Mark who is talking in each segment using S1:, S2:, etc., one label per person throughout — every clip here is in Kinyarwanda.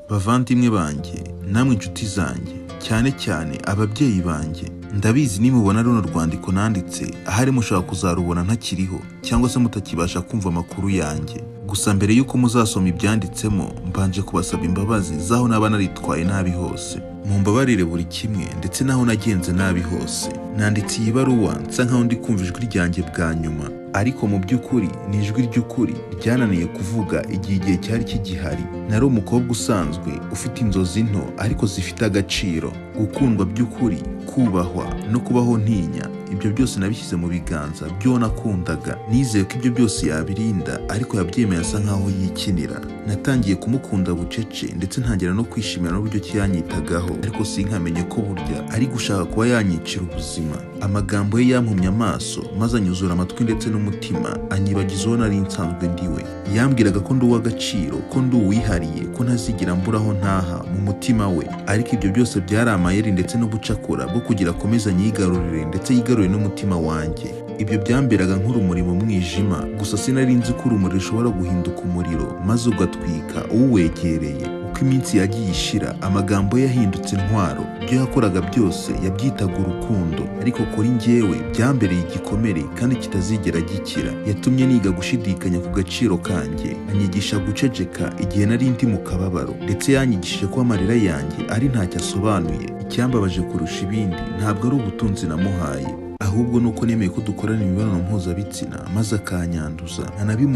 S1: Bavandimwe banjye, namwe inshuti zanjye, cyane cyane ababyeyi banjye, ndabizi nimubona runo rwandiko nanditse, ahari mushobora kuzarubona ntakiriho cyangwa se mutakibasha kumva amakuru yanjye. Gusa mbere y'uko muzasoma ibyanditsemo, mbanje kubasaba imbabazi z'aho naba naritwaye nabi hose. Mumbabarire buri kimwe ndetse n'aho nagenze nabi hose. Nanditse iyi baruwa nsa nkaho ndi kumva ijwi ryanjye bwa nyuma, ariko mu by'ukuri ni ijwi ry'ukuri ryananiye kuvuga igihe cyari kigihari. Nari umukobwa usanzwe ufite inzozi nto ariko zifite agaciro. Gukundwa by'ukuri, kubahwa no kubaho ntinya, ibyo byose nabishyize mu biganza by'uwo nakundaga. Nizeye ko ibyo byose yabirinda, ariko yabyemeye asa nkaho yikinira. Natangiye kumukunda bucece ndetse ntangira no kwishimira n'uburyo ki yanyitagaho, ariko sinkamenye ko burya ari gushaka kuba yanyicira ubuzima. Amagambo ye yampumye amaso maze anyuzura amatwi ndetse n'umutima, anyibagiza uwo nari nsanzwe ndiwe. Yambwiraga ko ndi uw'agaciro, ko ndi uwihariye, ko ntazigera mbura aho ntaha mu mutima we. Ariko ibyo byose byari amayeri ndetse n'ubucakura bwo kugira akomeze anyigarurire ndetse yigarurire n'umutima wanjye. Ibyo byamberaga nk'urumuri mu mwijima, gusa sinari nzi ko urumuri rushobora guhinduka umuriro maze ugatwika uwegereye. Uko iminsi yagiye ishira, amagambo ye yahindutse intwaro. Ibyo yakoraga byose yabyitaga urukundo, ariko kuri njyewe byambereye igikomere kandi kitazigera gikira. Yatumye niga gushidikanya ku gaciro kanjye, anyigisha guceceka igihe nari ndi mu kababaro, ndetse yanyigishije ko amarira yanjye ari ntacyo asobanuye. Icyambabaje kurusha ibindi ntabwo ari ubutunzi namuhaye, ahubwo nuko nemeye ko dukorana imibonano mpuzabitsina maze akanyanduza,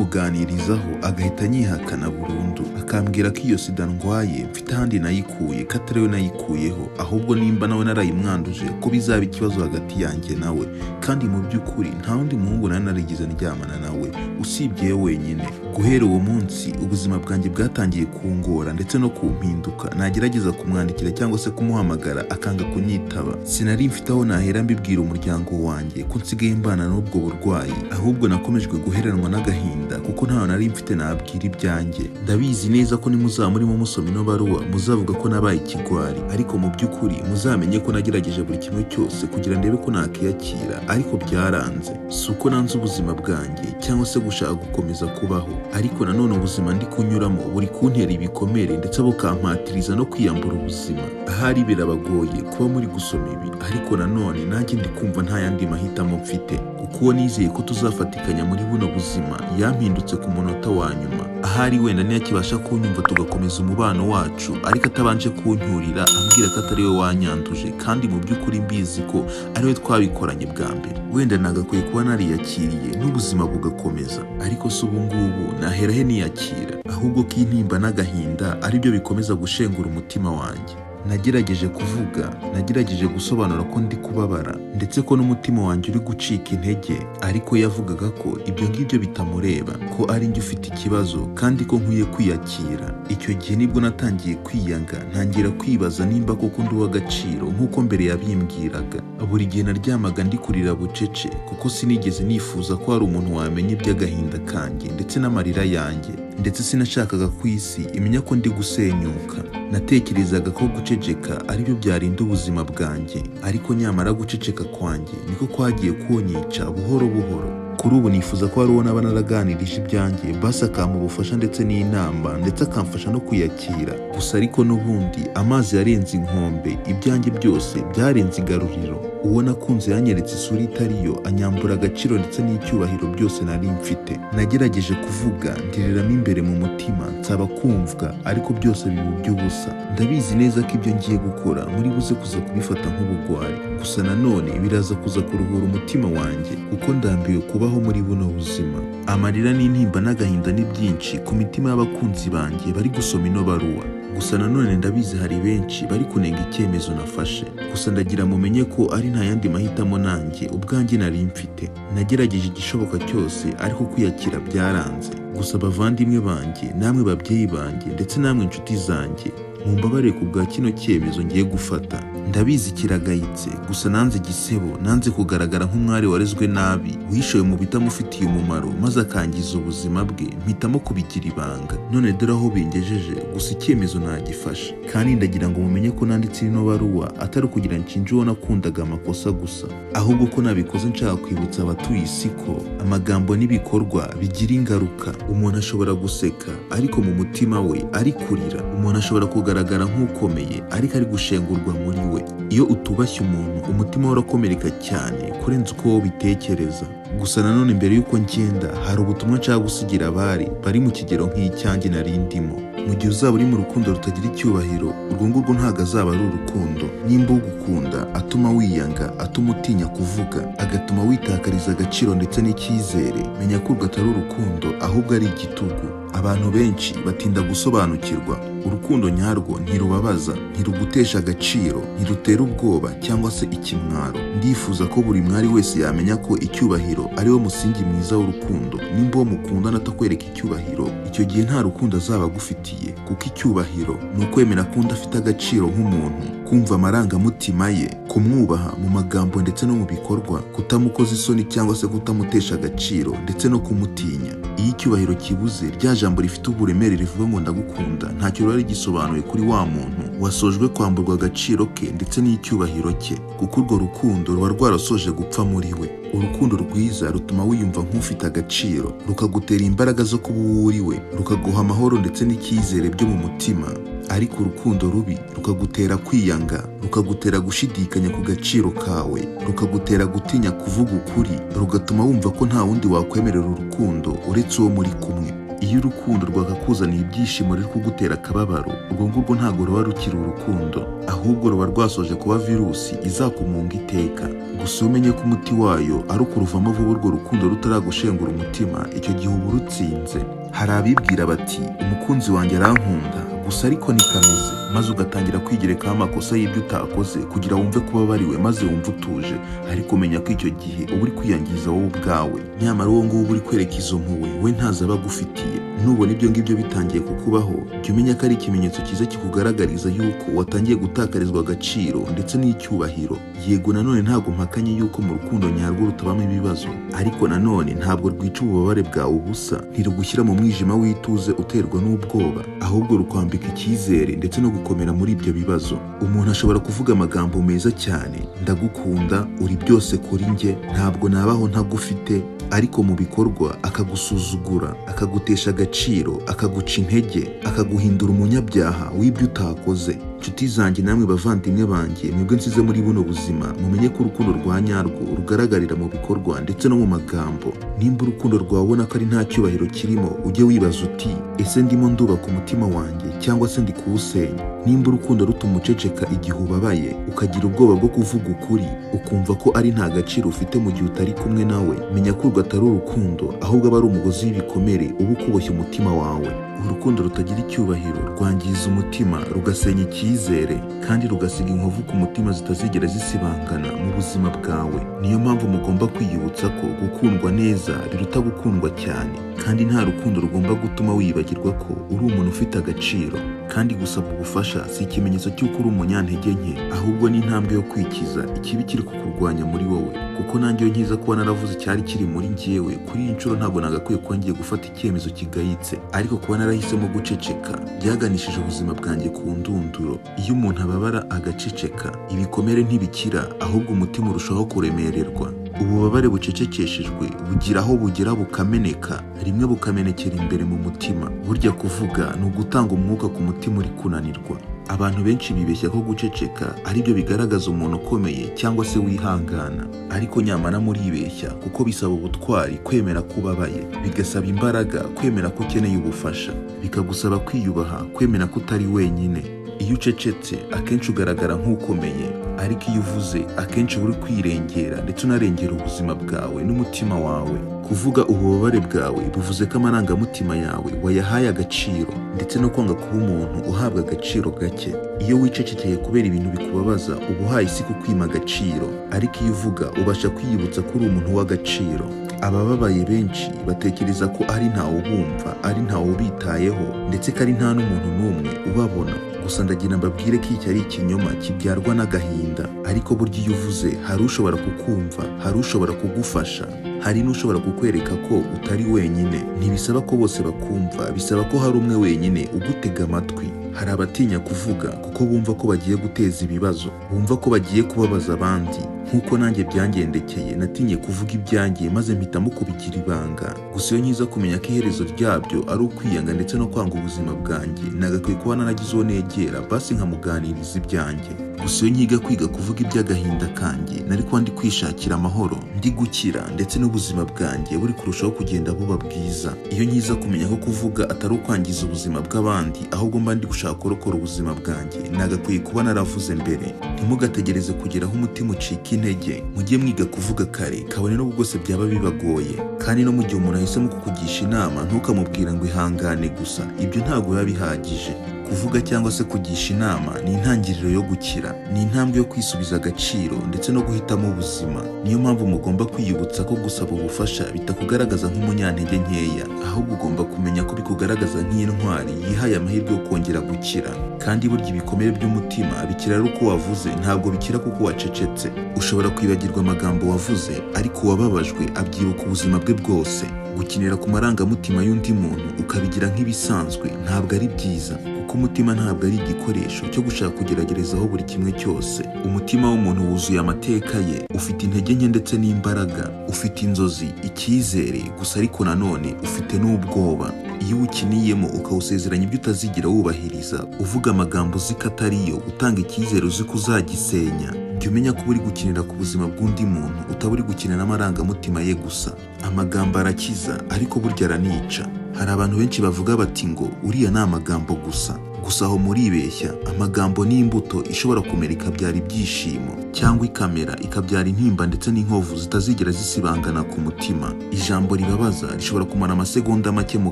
S1: nanabimuganirizaho agahita anyihakana burundu, akambwira ko iyo sida ndwaye mfite ahandi nayikuye, ko atari we nayikuyeho, ahubwo nimba nawe narayimwanduje ko bizaba ikibazo hagati yanjye nawe. Kandi mu by'ukuri nta wundi muhungu nari narigeze ndyamana nawe usibye we wenyine. Guhera uwo munsi ubuzima bwanjye bwatangiye kungora ndetse no kumpinduka. Nagerageza kumwandikira cyangwa se kumuhamagara akanga kunyitaba. Sinari mfite aho nahera mbibwira umuryango wanjye ko nsigaye mbana n'ubwo burwayi, ahubwo nakomejwe guheranwa n'agahinda kuko ntawe nari mfite nabwira ibyanjye. Ndabizi neza ko nimuzaba murimo musoma ino baruwa muzavuga ko nabaye ikigwari, ariko mu by'ukuri muzamenye ko nagerageje buri kimwe cyose kugira ndebe ko nakiyakira, ariko byaranze. Si uko nanze ubuzima bwanjye cyangwa se gushaka gukomeza kubaho, ariko nanone ubuzima ndi kunyuramo buri kuntera ibikomere ndetse bukampatiriza no kwiyambura ubuzima. Ahari birabagoye kuba muri gusoma ibi, ariko nanone nanjye ndi kumva nta yandi mahitamo mfite, kuko uwo nizeye ko tuzafatikanya muri buno buzima yampindutse ku munota wa nyuma. Ahari wenda ntiyakibasha kunyumva tugakomeza umubano wacu, ariko atabanje kuncyurira ambwira ko atari we wanyanduje, kandi mu by'ukuri mbizi ko ari we twabikoranye bwa mbere. Wenda nagakwiye kuba nariyakiriye n'ubuzima bugakomeza, ariko si ubu ngubu nahera he niyakira, ahubwo ko intimba n'agahinda aribyo bikomeza gushengura umutima wanjye. Nagerageje kuvuga, nagerageje gusobanura ko ndi kubabara ndetse ko n'umutima wanjye uri gucika intege, ariko yavugaga ko ibyo ngibyo bitamureba, ko ari njye ufite ikibazo kandi ko nkwiye kwiyakira. Icyo gihe nibwo natangiye kwiyanga, ntangira kwibaza nimba koko ndi uw'agaciro nk'uko mbere yabimbwiraga. Buri gihe naryamaga ndi kurira bucece kuko sinigeze nifuza ko hari umuntu wamenya iby'agahinda kanjye ndetse n'amarira yanjye, ndetse sinashakaga ko isi imenya ko ndi gusenyuka. Natekerezaga ko guceceka aribyo byarinda ubuzima bwanjye, ariko nyamara guceceka kwanjye niko kwagiye kunyica buhoro buhoro. Kuri ubu nifuza ko hari uwo naba naraganirije ibyanjye, basi akampa ubufasha ndetse n'inama, ndetse akamfasha no kwiyakira. Gusa ariko n'ubundi amazi yarenze inkombe, ibyanjye byose byarenze igaruriro. Uwo nakunze yanyeretse isura itari yo, anyambura agaciro ndetse n'icyubahiro byose nari mfite. Nagerageje kuvuga, ndiriramo imbere mu mutima, nsaba kumvwa, ariko byose biba iby'ubusa. Ndabizi neza ko ibyo ngiye gukora muri buze kuza kubifata nk'ubugwari, gusa nanone biraza kuza kuruhura umutima wanjye kuko ndambiwe kubaho muri buno buzima. Amarira n'intimba n'agahinda ni byinshi ku mitima y'abakunzi banjye bari gusoma ino baruwa. Gusa nanone ndabizi hari benshi bari kunenga icyemezo nafashe, gusa ndagira mumenye ko ari nta yandi mahitamo nanjye ubwanjye nari mfite. Nagerageje igishoboka cyose ariko kwiyakira byaranze. Gusa bavandimwe banjye, namwe babyeyi banjye ndetse namwe inshuti zanjye, Mumbabarire ku bwa kino cyemezo ngiye gufata. Ndabizi kiragayitse, gusa nanze igisebo, nanze kugaragara nk'umwari warezwe nabi, wishoye mu bitamufitiye umumaro maze akangiza ubuzima bwe, mpitamo kubigira ibanga. None dore aho bingejeje, gusa icyemezo nagifashe. Kandi ndagira ngo mumenye ko nanditse ino baruwa atari ukugira nshinje uwo nakundaga amakosa gusa, ahubwo ko nabikoze nshaka kwibutsa abatuye isi ko amagambo n'ibikorwa bigira ingaruka. Umuntu ashobora guseka ariko mu mutima we ari kurira. Umuntu ashobora kugaragara nk'ukomeye ariko ari gushengurwa muri we. Iyo utubashye umuntu, umutima we urakomereka cyane kurenza uko wowe ubitekereza. Gusa nanone mbere y'uko ngenda, hari ubutumwa nshaka gusigira abari bari mu kigero nk'icyanjye nari ndimo. Mu gihe uzaba uri mu rukundo rutagira icyubahiro, urwo ngurwo ntabwo azaba ari urukundo. Nimba ugukunda atuma wiyanga, atuma utinya kuvuga, agatuma witakariza agaciro ndetse n'icyizere, menya ko urwo atari urukundo ahubwo ari igitugu. Abantu benshi batinda gusobanukirwa, urukundo nyarwo ntirubabaza, ntirugutesha agaciro, ntirutera ubwoba cyangwa se ikimwaro. Ndifuza ko buri mwari wese yamenya ko icyubahiro ari wo musingi mwiza w'urukundo. Nimba uwo mukundana atakwereka icyubahiro, icyo gihe nta rukundo azaba agufitiye, kuko icyubahiro ni ukwemera ko undi afite agaciro nk'umuntu, kumva amarangamutima ye, kumwubaha mu magambo ndetse no mu bikorwa, kutamukoza isoni cyangwa se kutamutesha agaciro ndetse no kumutinya. Iyo icyubahiro kibuze, rya jambo rifite uburemere rivuga ngo ndagukunda ntacyo riba rigisobanuye kuri wa muntu wasojwe kwamburwa agaciro ke ndetse n'icyubahiro cye, kuko urwo rukundo ruba rwarasoje gupfa muri we. Urukundo rwiza rutuma wiyumva nk'ufite agaciro, rukagutera imbaraga zo kuba uwo uri we, rukaguha amahoro ndetse n'icyizere byo mu mutima. Ariko urukundo rubi rukagutera kwiyanga, rukagutera gushidikanya ku gaciro kawe, rukagutera gutinya kuvuga ukuri, rugatuma wumva ko nta wundi wakwemerera urukundo uretse uwo muri kumwe. Iyo urukundo rwakakuzaniye ibyishimo ruri kugutera akababaro, urwo ngurwo ntabwo ruba rukiri urukundo, ahubwo ruba rwasoje kuba virusi izakumunga iteka. Gusa iyo umenye ko umuti wayo ari ukuruvamo vuba urwo rukundo rutaragushengura umutima, icyo gihe uba urutsinze. Hari abibwira bati umukunzi wanjye arankunda gusa ariko nikameze, maze ugatangira kwigerekaho amakosa y'ibyo utakoze kugira wumve ko ubabariwe maze wumve utuje. Ariko menya ko icyo gihe uba uri kwiyangiza wowe ubwawe. Nyamara uwo nguwo uba uri kwereka izo mpuhwe we ntazo aba agufitiye. Nubona ibyo ngibyo bitangiye kukubaho, jya umenya ko ari ikimenyetso cyiza kikugaragariza yuko watangiye gutakarizwa agaciro ndetse n'icyubahiro. Yego nanone ntabwo mpakanye yuko mu rukundo nyarwo rutabamo ibibazo, ariko nanone ntabwo rwica ububabare bwawe ubusa, ntirugushyira mu mwijima w'ituze uterwa n'ubwoba, ahubwo rukwambika icyizere ndetse no gukomera muri ibyo bibazo. Umuntu ashobora kuvuga amagambo meza cyane, ndagukunda, uri byose kuri njye, ntabwo nabaho ntagufite, ariko mu bikorwa akagusuzugura, akagutesha agaciro, akaguca intege, akaguhindura umunyabyaha w'ibyo utakoze. Nshuti zanjye namwe bavandimwe banjye, mwebwe nsize muri buno buzima, mumenye ko urukundo rwa nyarwo rugaragarira mu bikorwa ndetse no mu magambo. Nimba urukundo rwawe ubona ko ari nta cyubahiro kirimo, ujye wibaza uti ese ndimo ndubaka umutima wanjye cyangwa se ndi kuwusenya? Nimba urukundo rutuma uceceka igihe ubabaye, ukagira ubwoba bwo kuvuga ukuri, ukumva ko ari nta gaciro ufite mu gihe utari kumwe nawe, menya ko urwo atari urukundo, ahubwo aba ari umugozi w'ibikomere uba ukuboshye umutima wawe. Urukundo rutagira icyubahiro rwangiza umutima, rugasenya icyizere, kandi rugasiga inkovu ku mutima zitazigera zisibangana mu buzima bwawe. Niyo mpamvu mugomba kwiyibutsa ko gukundwa neza biruta gukundwa cyane, kandi nta rukundo rugomba gutuma wibagirwa ko uri umuntu ufite agaciro. Kandi gusaba ubufasha si ikimenyetso cy'uko uri umunyantege nke, ahubwo ni intambwe yo kwikiza ikibi kiri kukurwanya muri wowe. Kuko nanjye iyo nkiza kuba naravuze icyari kiri muri njyewe, kuri iyi nshuro ntabwo nagakwiye kuba ngiye gufata icyemezo kigayitse, ariko kuba narahisemo guceceka byaganishije ubuzima bwanjye ku ndunduro. Iyo umuntu ababara agaceceka, ibikomere ntibikira, ahubwo umutima urushaho kuremererwa. Ububabare bucecekeshejwe bugira aho bugera bukameneka, rimwe bukamenekera imbere mu mutima. Burya kuvuga ni ugutanga umwuka ku mutima uri kunanirwa. Abantu benshi bibeshya ko guceceka ari byo bigaragaza umuntu ukomeye cyangwa se wihangana, ariko nyamara muribeshya, kuko bisaba ubutwari kwemera ko ubabaye, bigasaba imbaraga kwemera ko ukeneye ubufasha, bikagusaba kwiyubaha kwemera ko utari wenyine. Iyo ucecetse akenshi ugaragara nk'ukomeye, ariko iyo uvuze akenshi uba uri kwirengera ndetse unarengera ubuzima bwawe n'umutima wawe. Kuvuga ububabare bwawe bivuze ko amarangamutima yawe wayahaye agaciro, ndetse no kwanga kuba umuntu uhabwa agaciro gake. Iyo wicecekeye kubera ibintu bikubabaza, uba uhaye isi kukwima agaciro, ariko iyo uvuga ubasha kwiyibutsa ko uri umuntu w'agaciro. Abababaye benshi batekereza ko ari ntawe ubumva, ari ntawe ubitayeho, ndetse ko ari nta n'umuntu n'umwe ubabona. Gusa ndagira mbabwire ko iki ari ikinyoma kibyarwa n'agahinda. Ariko burya iyo uvuze, hari ushobora kukumva, hari ushobora kugufasha, hari n'ushobora kukwereka ko utari wenyine. Ntibisaba ko bose bakumva, bisaba ko hari umwe wenyine ugutega amatwi. Hari abatinya kuvuga kuko bumva ko bagiye guteza ibibazo, bumva ko bagiye kubabaza abandi. Nk'uko nanjye byangendekeye, natinye kuvuga ibyanjye maze mpitamo kubigira ibanga. Gusa iyo nkiza kumenya ko iherezo ryabyo ari ukwiyanga ndetse no kwanga ubuzima bwanjye, nagakwiye kuba naragize uwo negera, basi nkamuganiriza ibyanjye. Gusa iyo nkiga kwiga kuvuga iby'agahinda kanjye, nari kuba ndi kwishakira amahoro, ndi gukira, ndetse n'ubuzima bwanjye buri kurushaho kugenda buba bwiza. Iyo nkiza kumenya ko kuvuga atari ukwangiza ubuzima bw'abandi, ahubwo mba ndi gushaka kurokora ubuzima bwanjye, nagakwiye kuba naravuze mbere. Ntimugategereze kugera aho umutima ucika intege. Mujye mwiga kuvuga kare, kabone n'ubwo bwose byaba bibagoye. Kandi no mu gihe umuntu ahisemo kukugisha inama, ntukamubwira ngo ihangane gusa. Ibyo ntabwo biba bihagije. Kuvuga cyangwa se kugisha inama ni intangiriro yo gukira, ni intambwe yo kwisubiza agaciro ndetse no guhitamo ubuzima. Niyo mpamvu mugomba kwiyibutsa ko gusaba ubufasha bitakugaragaza nk'umunyantege nkeya, ahubwo ugomba kumenya ko bikugaragaza nk'intwari yihaye amahirwe yo kongera gukira. Kandi burya ibikomere by'umutima bikira ari uko wavuze, ntabwo bikira kuko wacecetse. Ushobora kwibagirwa amagambo wavuze, ariko uwababajwe abyibuka ubuzima bwe bwose. Gukinira ku marangamutima y'undi muntu ukabigira nk'ibisanzwe ntabwo ari byiza, kuko umutima ntabwo ari igikoresho cyo gushaka kugeragerezaho buri kimwe cyose. Umutima w'umuntu wuzuye amateka ye, ufite intege nke ndetse n'imbaraga, ufite inzozi, icyizere, gusa ariko nanone ufite n'ubwoba. Iyo uwukiniyemo ukawusezeranya ibyo utazigera wubahiriza, uvuga amagambo uzi ko atariyo, utanga icyizere uzi ko uzagisenya, jya umenya ko uba uri gukinira ku buzima bw'undi muntu, utaba uri gukina n'amarangamutima ye gusa. Amagambo arakiza, ariko burya aranica. Hari abantu benshi bavuga bati ngo uriya ni amagambo gusa. Gusa aho muribeshya. Amagambo ni imbuto ishobora kumera ikabyara ibyishimo, cyangwa ikamera ikabyara intimba ndetse n'inkovu zitazigera zisibangana ku mutima. Ijambo ribabaza rishobora kumara amasegonda make mu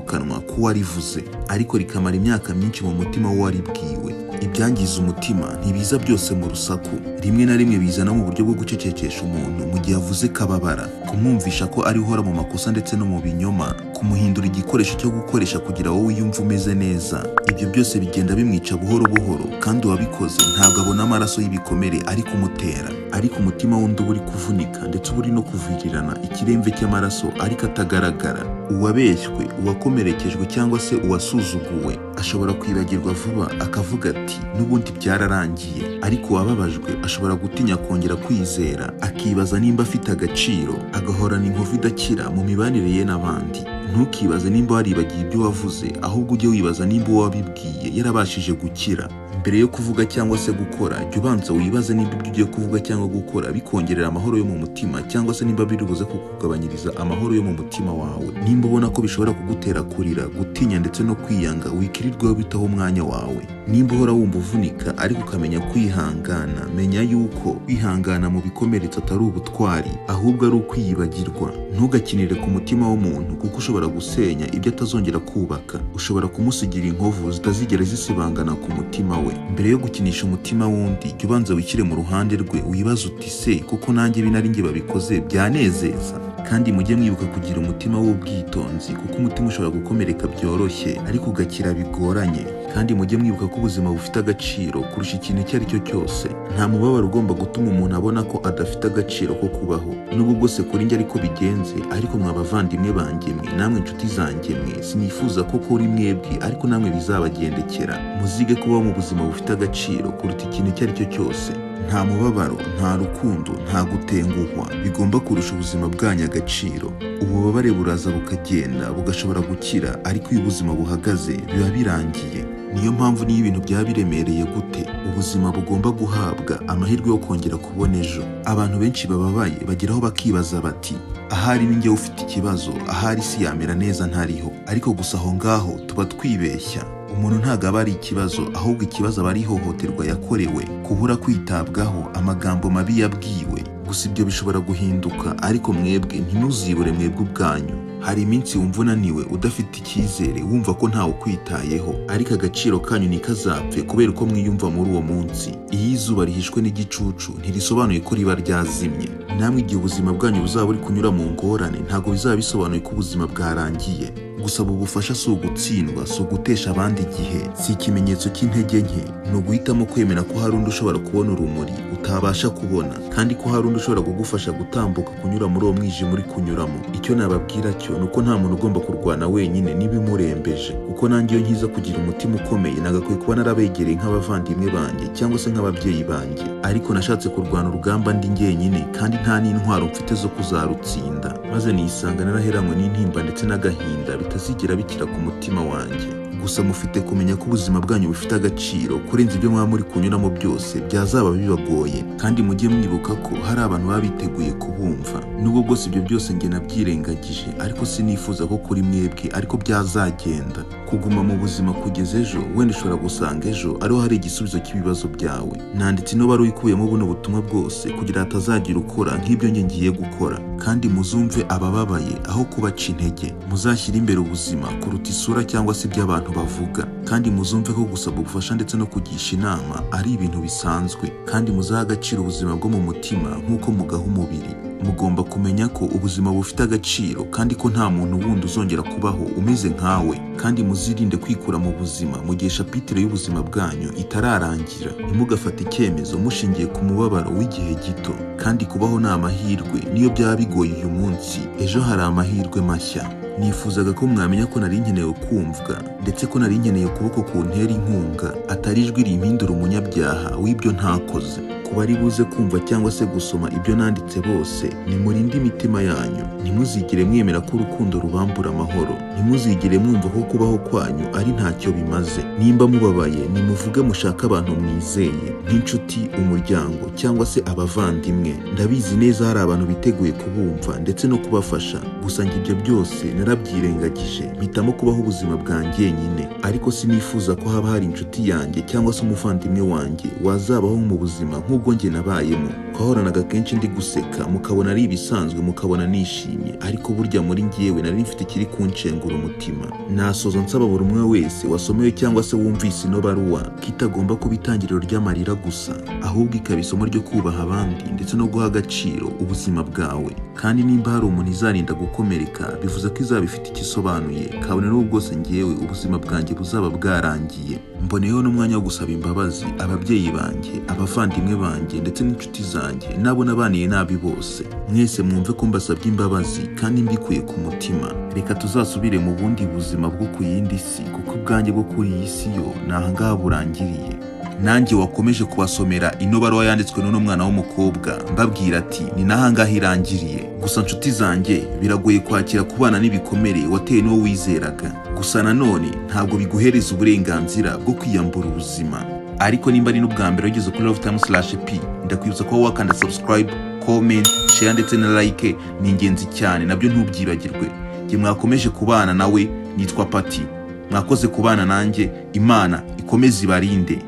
S1: kanwa k'uwarivuze, ariko rikamara imyaka myinshi mu mutima w'uwaribwiwe. Ibyangiza umutima ntibiza byose mu rusaku. Rimwe na rimwe biza no mu buryo bwo gucecekesha umuntu mu gihe avuze kababara, kumwumvisha ko ari uhora mu makosa ndetse no mu binyoma, kumuhindura igikoresho cyo gukoresha kugira wowe wiyumve umeze neza. Ibyo byose bigenda bimwica buhoro buhoro, kandi uwabikoze ntabwo abona amaraso y'ibikomere ari kumutera, ariko umutima wundi uba uri kuvunika, ndetse uba uri no kuvirirana ikiremve cy'amaraso ariko atagaragara. Uwabeshywe, uwakomerekejwe cyangwa se uwasuzuguwe ashobora kwibagirwa vuba, akavuga ati n'ubundi byararangiye. Ariko uwababajwe ashobora gutinya kongera kwizera, akibaza nimba afite agaciro, agahorana inkovu idakira mu mibanire ye n'abandi. Ntukibaze nimba waribagiwe ibyo wavuze, ahubwo ujye wibaza nimba uwo wabibwiye yarabashije gukira. Mbere yo kuvuga cyangwa se gukora, jya ubanza wibaze nimba ibyo ugiye kuvuga cyangwa gukora bikongerera amahoro yo mu mutima, cyangwa se nimba biri buze kukugabanyiriza amahoro yo mu mutima wawe. Nimba ubona ko bishobora kugutera kurira, gutinya ndetse no kwiyanga, wikirirwaho bitaho umwanya wawe. Nimba uhora wumva uvunika ariko ukamenya kwihangana, menya yuko kwihangana mu bikomeretso atari ubutwari, ahubwo ari ukwiyibagirwa. Ntugakinire ku mutima w'umuntu, kuko ushobora gusenya ibyo atazongera kubaka. Ushobora kumusigira inkovu zitazigera zisibangana ku mutima we. Mbere yo gukinisha umutima w'undi, jya ubanza wishyire mu ruhande rwe, wibaze uti se koko nanjye ibi nari njye babikoze byanezeza? Kandi mujye mwibuka kugira umutima w'ubwitonzi, kuko umutima ushobora gukomereka byoroshye ariko ugakira bigoranye. Kandi mujye mwibuka ko ubuzima bufite agaciro kurusha ikintu icyo ari cyo cyose. Nta mubabaro ugomba gutuma umuntu abona ko adafite agaciro ko kubaho. Nubwo bwose kuri njye ariko bigenze, ariko mwa bavandimwe banjye mwe, namwe inshuti zanjye mwe, sinifuza ko kuri mwebwe ariko namwe bizabagendekera. Muzige kubaho mu buzima bufite agaciro kuruta ikintu icyo ari cyo cyose. Nta mubabaro, nta rukundo, nta gutenguhwa bigomba kurusha ubuzima bwanyu agaciro. Ububabare buraza bukagenda, bugashobora gukira, ariko iyo ubuzima buhagaze biba birangiye. Niyo mpamvu niyo ibintu byaba biremereye gute, ubuzima bugomba guhabwa amahirwe yo kongera kubona ejo. Abantu benshi bababaye bageraho bakibaza bati ahari ni njyewe ufite ikibazo, ahari si yamera neza ntariho. Ariko gusa aho ngaho tuba twibeshya. Umuntu ntabwo aba ari ikibazo, ahubwo ikibazo aba ari ihohoterwa yakorewe, kubura kwitabwaho, amagambo mabi yabwiwe. Gusa ibyo bishobora guhinduka, ariko mwebwe ntimuzibure mwebwe ubwanyu. Hari iminsi wumva unaniwe, udafite icyizere, wumva ko ntawe ukwitayeho, ariko agaciro kanyu ntikazapfe kubera uko mwiyumva muri uwo munsi. Iyo izuba rihishwe n'igicucu, ntirisobanuye ko riba ryazimye. Namwe igihe ubuzima bwanyu buzaba buri kunyura mu ngorane, ntabwo bizaba bisobanuye ko ubuzima bwarangiye. Gusaba ubufasha si ugutsindwa, si ugutesha abandi igihe, si ikimenyetso cy'intege nke. Ni uguhitamo kwemera ko hari undi ushobora kubona urumuri utabasha kubona, kandi ko hari undi ushobora kugufasha gutambuka, kunyura muri uwo mwijima uri kunyuramo. Icyo nababwira cyo ni uko nta muntu ugomba kurwana wenyine n'ibimurembeje, kuko nanjye iyo nkiza kugira umutima ukomeye, nagakwiye kuba narabegereye nk'abavandimwe banjye cyangwa se nk'ababyeyi banjye, ariko nashatse kurwana urugamba ndi njyenyine kandi nta n'intwaro mfite zo kuzarutsinda, maze nisanga naraheranywe n'intimba ndetse n'agahinda bitazigera bikira ku mutima wanjye. Gusa mufite kumenya ko ubuzima bwanyu bufite agaciro kurenza ibyo mwaba muri kunyuramo byose byazaba bibagoye, kandi mujye mwibuka ko hari abantu baba biteguye kubumva. Nubwo bwose ibyo byose njye nabyirengagije, ariko sinifuza ko kuri mwebwe ariko byazagenda. Kuguma mu buzima kugeza ejo, wenda ushobora gusanga ejo ariho hari igisubizo cy'ibibazo byawe. Nanditse ino baruwa ikubiyemo buno butumwa bwose kugira hatazagira ukora nk'ibyo njye ngiye gukora, kandi muzumve abababaye aho kubaca intege. Muzashyire imbere ubuzima kuruta isura cyangwa se ibyo abantu bavuga, kandi muzumve ko gusaba ubufasha ndetse no kugisha inama ari ibintu bisanzwe, kandi muzahe agaciro ubuzima bwo mu mutima nk'uko mugaha umubiri. Mugomba kumenya ko ubuzima bufite agaciro kandi ko nta muntu wundi uzongera kubaho umeze nkawe, kandi muzirinde kwikura mu buzima mu gihe chapitre y'ubuzima bwanyu itararangira. Ntimugafate icyemezo mushingiye ku mubabaro w'igihe gito, kandi kubaho ni amahirwe. Niyo byaba bigoye uyu munsi, ejo hari amahirwe mashya. Nifuzaga ko mwamenya ko nari nkeneye kumvwa, ndetse ko nari nkeneye ukuboko kuntera inkunga, atari ijwi rimpindura umunyabyaha w'ibyo ntakoze. Ku bari buze kumva cyangwa se gusoma ibyo nanditse bose, nimurinde imitima yanyu. Ntimuzigere mwemera ko urukundo rubambura amahoro. Ntimuzigere mwumva ko kubaho kwanyu ari ntacyo bimaze. Nimba mubabaye, nimuvuge, mushake abantu mwizeye nk'inshuti, umuryango cyangwa se abavandimwe. Ndabizi neza hari abantu biteguye kubumva ndetse no kubafasha. Gusa njye ibyo byose narabyirengagije, mpitamo kubaho ubuzima bwanjye nyine, ariko sinifuza ko haba hari inshuti yanjye cyangwa se umuvandimwe wanjye wazabaho mu buzima nk'ubwo njye nabayemo. Twahoranaga kenshi ndi guseka, mukabona ari ibisanzwe, mukabona nishimye, ariko burya muri njyewe nari mfite ikiri kunshengura umutima. Nasoza nsaba buri umwe wese wasomewe cyangwa se wumvise ino baruwa ko itagomba kuba itangiriro ry'amarira gusa, ahubwo ikaba isomo ryo kubaha abandi ndetse no guha agaciro ubuzima bwawe. Kandi nimba hari umuntu izarinda gukomereka, bivuze ko izaba ifite icyo isobanuye, kabone n'ubu bwose ngewe ubuzima bwanjye buzaba bwarangiye. Mboneyeho n'umwanya wo gusaba imbabazi ababyeyi banjye, abavandimwe banjye ndetse n'inshuti zanjye n'abo nabaniye nabi bose. Mwese mwumve ko mbasabye imbabazi kandi mbikuye ku mutima. Reka tuzasubire mu bundi buzima bwo ku yindi si, kuko ubwanjye bwo kuri iyi si yo ni ahangaha burangiriye. Nanjye wakomeje kubasomera ino baruwa yanditswe n'uno mwana w'umukobwa, mbabwira ati ni n'ahangaha irangiriye. Gusa nshuti zanjye, biragoye kwakira kubana n'ibikomere watewe n'uwo wizeraga. Gusa nanone ntabwo biguhereza uburenganzira bwo kwiyambura ubuzima. Ariko nimba ari n'ubwa mbere ugeze kuri Love Time slash P, ndakwibutsa kuba wakanda subscribe, comment, share ndetse na like. Ni ingenzi cyane, nabyo ntubyibagirwe. Njye mwakomeje kubana nawe nitwa Pati. Mwakoze kubana nanjye. Imana ikomeze ibarinde.